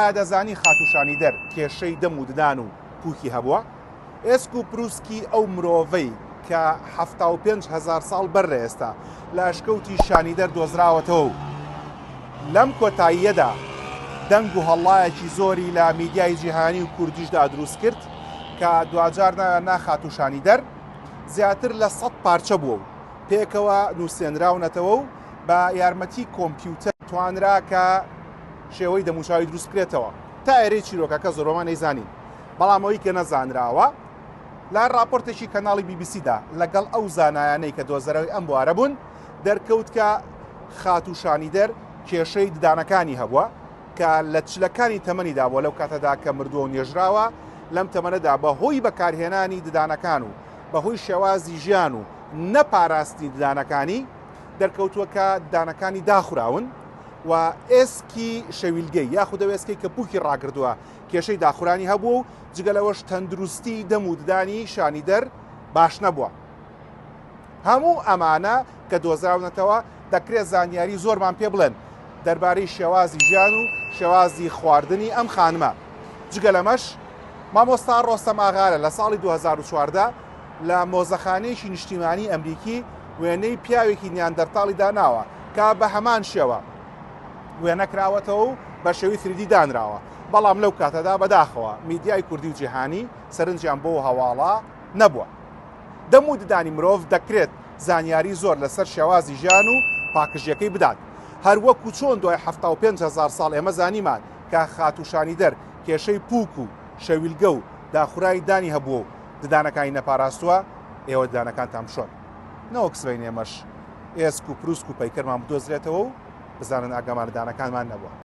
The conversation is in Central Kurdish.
ئایا دەزانی خاتوو شانیدەر کێشەی دەم و ددان و پووکی هەبووە؟ ئێسک و پروسکی ئەو مرۆڤەی کە 75 هەزار ساڵ بەر لە ئێستا لە ئەشکەوتی شانیدەر دۆزراوەتەوە و لەم کۆتاییەدا دەنگ و هەڵڵایەکی زۆری لە میدیای جیهانی و کوردیشدا دروست کرد کە دواجار ناویان نا خاتوو شانیدەر زیاتر لە 100 پارچە بووە و پێکەوە نووسێنراونەتەوە و بە یارمەتی کۆمپیوتەر توانرا کە شێوەی دەموچاوی دروست بکرێتەوە. تا ئێرەی چیرۆکەکە زۆربەمان ئەیزانین، بەڵام ئەوەی کە نەزانراوە لە ڕاپۆرتێکی کەناڵی بی بی سیدا لەگەڵ ئەو زانایانەی کە دۆزەرەوەی ئەم بوارە بوون دەرکەوت کە خاتوو شانیدەر کێشەی ددانەکانی هەبووە کە لە چلەکانی تەمەنیدا بووە لەو کاتەدا کە مردووە و نێژراوە لەم تەمەنەدا بە هۆی بەکارهێنانی ددانەکان و بەهۆی شێوازی ژیان و نەپاراستنی ددانەکانی دەرکەوتووە کە ددانەکانی داخوراون و ئێسکی شەویلگەی یاخود ئەو ئێسکەی کە پووکی ڕاگردووە کێشەی داخورانی هەبووە و جگە لەوەش تەندروستی دەم و ددانی شانیدەر باش نەبووە. هەموو ئەمانە کە دۆزراونەتەوە دەکرێت زانیاری زۆرمان پێ بڵێن دەربارەی شێوازی ژیان و شێوازی خواردنی ئەم خانمە. جگە لەمەش مامۆستا ڕۆستەم ئاغارە لە ساڵی 2014 لە مۆزەخانەیەکی نیشتیمانی ئەمریکی وێنەی پیاوێکی نیاندەرتاڵی داناوە کە بە هەمان شێوە وێنە کراوەتەوە و بە شێوەی 3D دانراوە، بەڵام لەو کاتەدا بەداخەوە میدیای کوردی و جیهانی سەرنجیان بۆ هەواڵە نەبووە. دەم و ددانی مرۆڤ دەکرێت زانیاری زۆر لەسەر شێوازی ژیان و پاکژیەکەی بدات. هەر وەکو چۆن دوای 75 هەزار ساڵ ئێمە زانیمان کە خاتوو شانیدەر کێشەی پووک و شەویلگە و داخورای دانی هەبووە و ددانەکانی نەپاراستووە، ئێوە ددانەکانتان بشۆن. نەوەک سبەینێ ئێمەش ئێسک و پروسک و پەیکەرمان بدۆزرێتەوە و بزانن ئاگامان لە دانەکانمان نەبووە.